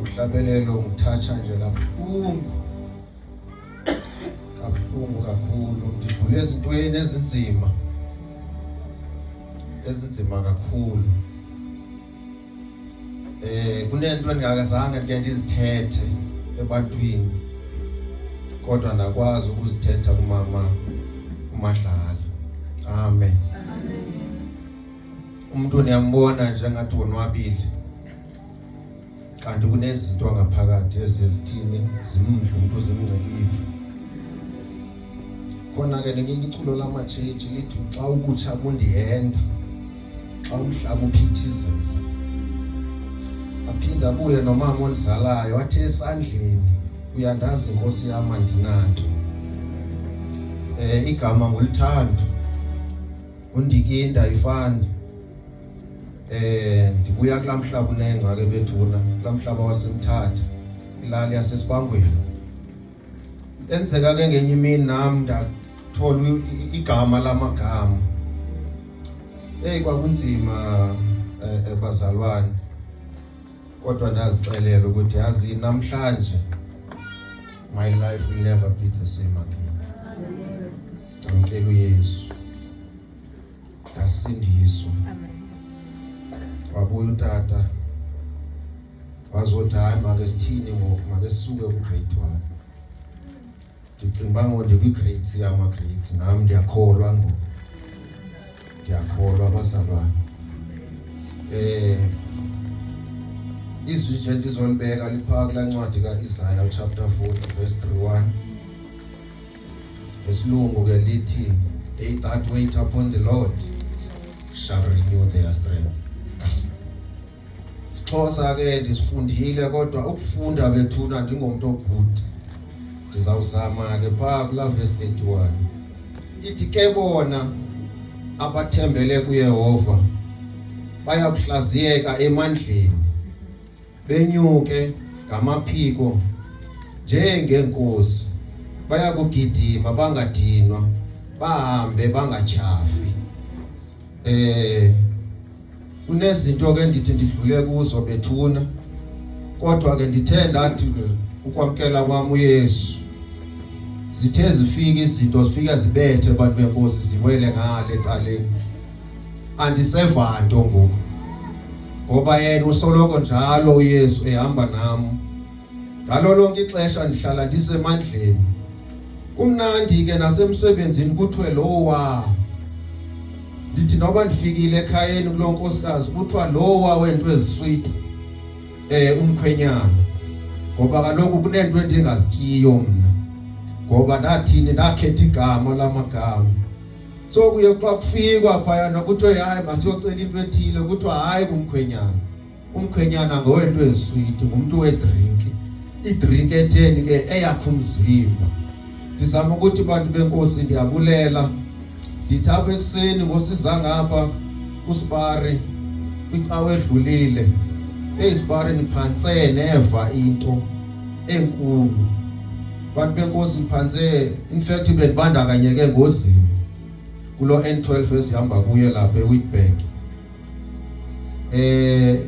Lo mhlabelelo ngithatha nje kabuhlungu kabuhlungu kakhulu. Ndidlule ezintweni ezinzima, ezinzima kakhulu. Kunento endingakazange ndike ndizithethe ebantwini, kodwa ndakwazi ukuzithetha kumama uMadlala. Amen. Umuntu niyambona njengathi wonwabile, kanti kunezinto angaphakathi eziye zithini, zimdla umuntu, zimngcikile. Khona ke nelinye iculo lamatshetshi lithi, "Xa ubutsha bundihenda, xa umhlaba uphithizela." Aphinde abuye nomama ondizalayo athi, "Esandleni uyandazi, Nkosi yam, andinanto." Igama nguluthando undikinda ifani. Ndibuya kulaa mhlaba unengca ke bethuna, kulaa mhlaba waseMthatha, ilali yaseSibangweni. Enzeka ke ngenye imini nam ndathola igama lamagama. Eyi, kwakunzima, bazalwane, kodwa ndazixelela ukuthi, yazi, namhlanje my life will never be the same again. Ndamkela uYesu, ndasindiswa. Wabuya utata wazothi, "Hayi, make sithini ngoku? Make sisuke ku-grade 1." Ndicinga uba ngoku ndikwi-grades yama-grades nam. Ndiyakholwa ngoku, ndiyakholwa, abazalwane. Izwi nje ndizolibeka liphaa kulaa ncwadi kaIsaya, chapter 40 verse 31. Ngesilungu ke lithi, "They that wait upon the Lord shall renew their strength." IsiXhosa ke ndisifundile, kodwa ukufunda bethuna ndingomntu o-good. Ndizawuzama ke phaa kulaa verse 31. Ithi ke, "Bona abathembele kuYehova bayakuhlaziyeka emandleni, benyuke ngamaphiko njengeenkozi, bayakugidima bangadinwa, bahambe bangatyhafi." Kunezinto ke ndithi ndidlule kuzo bethuna, kodwa ke ndithe ndathi ukwamkela kwam uYesu, zithe zifika izinto, zifika zibethe abantu benkosi, ziwele ngale ecaleni. Andiseva nto ngoku, ngoba yena usoloko njalo uYesu ehamba nam ngalo lonke ixesha. Ndihlala ndisemandleni, kumnandi ke nasemsebenzini, kuthiwe lowa. Ndithi noba ndifikile ekhayeni kuloo nkosikazi, kuthiwa lowa wento ezisweet, umkhwenyana, ngoba kaloku kunento endingazityiyo mna, ngoba ndathini, ndakhetha igama lamagama. So kuye xa kufikwa phayana kuthiwe, "Hayi, masiyocela into ethile," kuthiwa, "Hayi, kumkhwenyana, umkhwenyana ngowento ezisweet, ngumntu wedrink, idrink etheni ke eyakha umzimba." Ndizama ukuthi, bantu benkosi, ndiyabulela. Ndithi apha ekuseni ngosiza ngapha kusibari kwicawa edlulile, eyisibari, niphantse neva into enkulu, bantu benkosi. Niphantse, in fact bendibandakanyeke engozini kulo N12 esihamba kuye lapha eWitbank.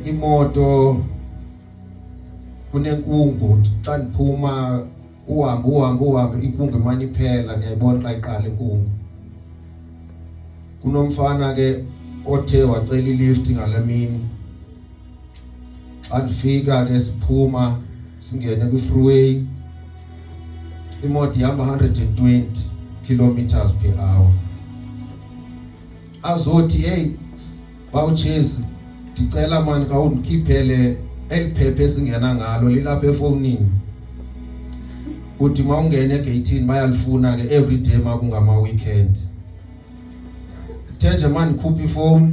Imoto kunenkungu. Xa ndiphuma, uhambe, uhambe, uhambe, inkungu imane iphela. Niyayibona xa iqala inkungu. Kunomfana ke othe wacela ilift ngale mini. Xa ndifika ke, siphuma singene kwi-freeway, imoto ihamba 120 kilometers per hour. Azothi, "Hey, bawuchezi, ndicela mani khawundikhiphele eli phepha esingena ngalo, lilapha efowunini." Uthi mawungena egeyithini bayalifuna ke every day makungama weekend. Ithe nje mandikhupha ifowuni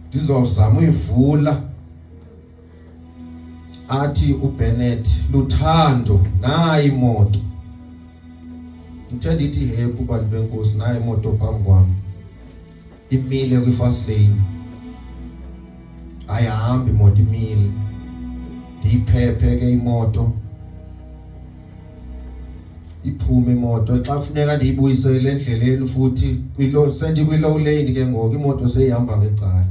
ndizozama uyivula, athi uBennett, "Luthando, nayi imoto." Ngithe ndithi happy, bantu benkosi, nayi imoto phambi kwami, imile kwi-fast lane, ayihambi imoto, imile. Ndiyiphephe ke imoto, iphume imoto. Xa kufuneka ndiyibuyisele endleleni futhi kwilo, sendikwi-low lane ke ngoku, imoto seyihamba ngecala.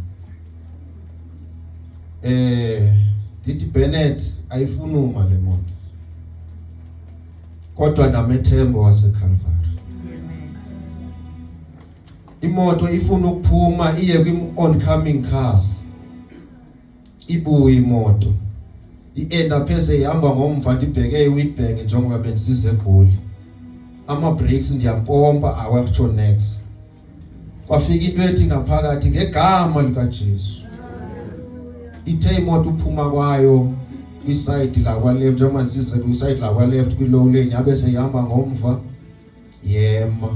Ndithi Bennett ayifuni uma le moto. Kodwa namethembo waseCalvary. Imoto ifuna ukuphuma iye kwi oncoming cars. Ibuye imoto. I-enda phese ihamba ngomva ndibheke eWitbank njengoba bendisize eGoli. Ama brakes ndiyampompa awakutsho next. Kwafika into ethi ngaphakathi ngegama likaJesu. Ithe imoto uphuma kwayo kwiside la kwa left njengoba ndisize kwiside la kwa left kwi low lane yabe seyihamba ngomva yema.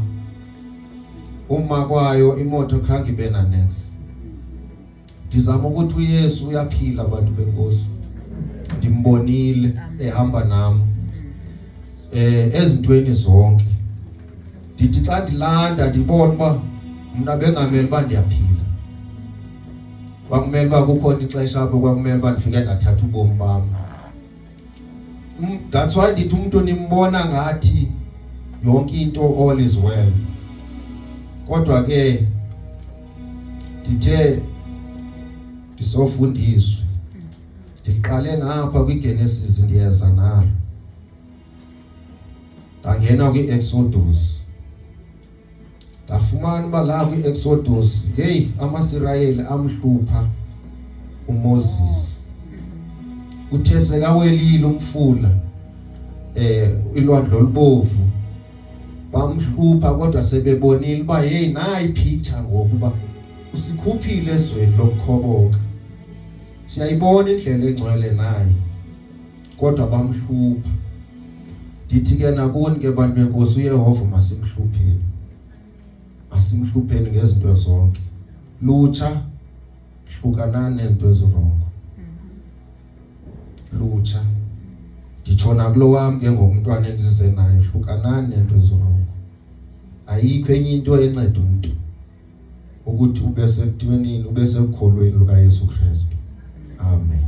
Uma kwayo imoto khange ibe na next. Ndizama ukuthi uYesu uyaphila abantu benkosi. Ndimbonile ehamba nami. Ezintweni zonke. Ndithi xa ndilanda ndibona uba mna bengamele uba ndiyaphila. Kwakumele uba kukhona ixesha apho kwakumele uba ndifike ndathatha ubomi bam. That's why ndithi umuntu nimbona ngathi yonke into all is well. Kodwa ke ndithe ndisofundiswe ndiqale ngapha kwiGenesis ndiyeza nalo. Ndangena kwiExodus. Ndafumana uba la kwi-Exodus hey amaSirayeli amhlupha uMoses. Uthe sekawelile umfula ilwandle olubovu bamhlupha kodwa sebebonile uba hey nayi picture ngoku uba usikhuphile ezweni lobukhoboka. Siyayibona indlela engcwele nayi kodwa bamhlupha. Ndithi ke nakuni ke bantu benkosi uYehova masimhlupheni. Asimhlupheni ngezinto zonke. Lutsha hlukanani nezinto ezirongo. Lutsha nditsho nakulo wam ke ngokumntwana endize naye hlukanani nezinto ezirongo. Ayikho enye into enceda umuntu ukuthi ube sekutwenini ube sekukholweni lukaYesu Kristu. Amen.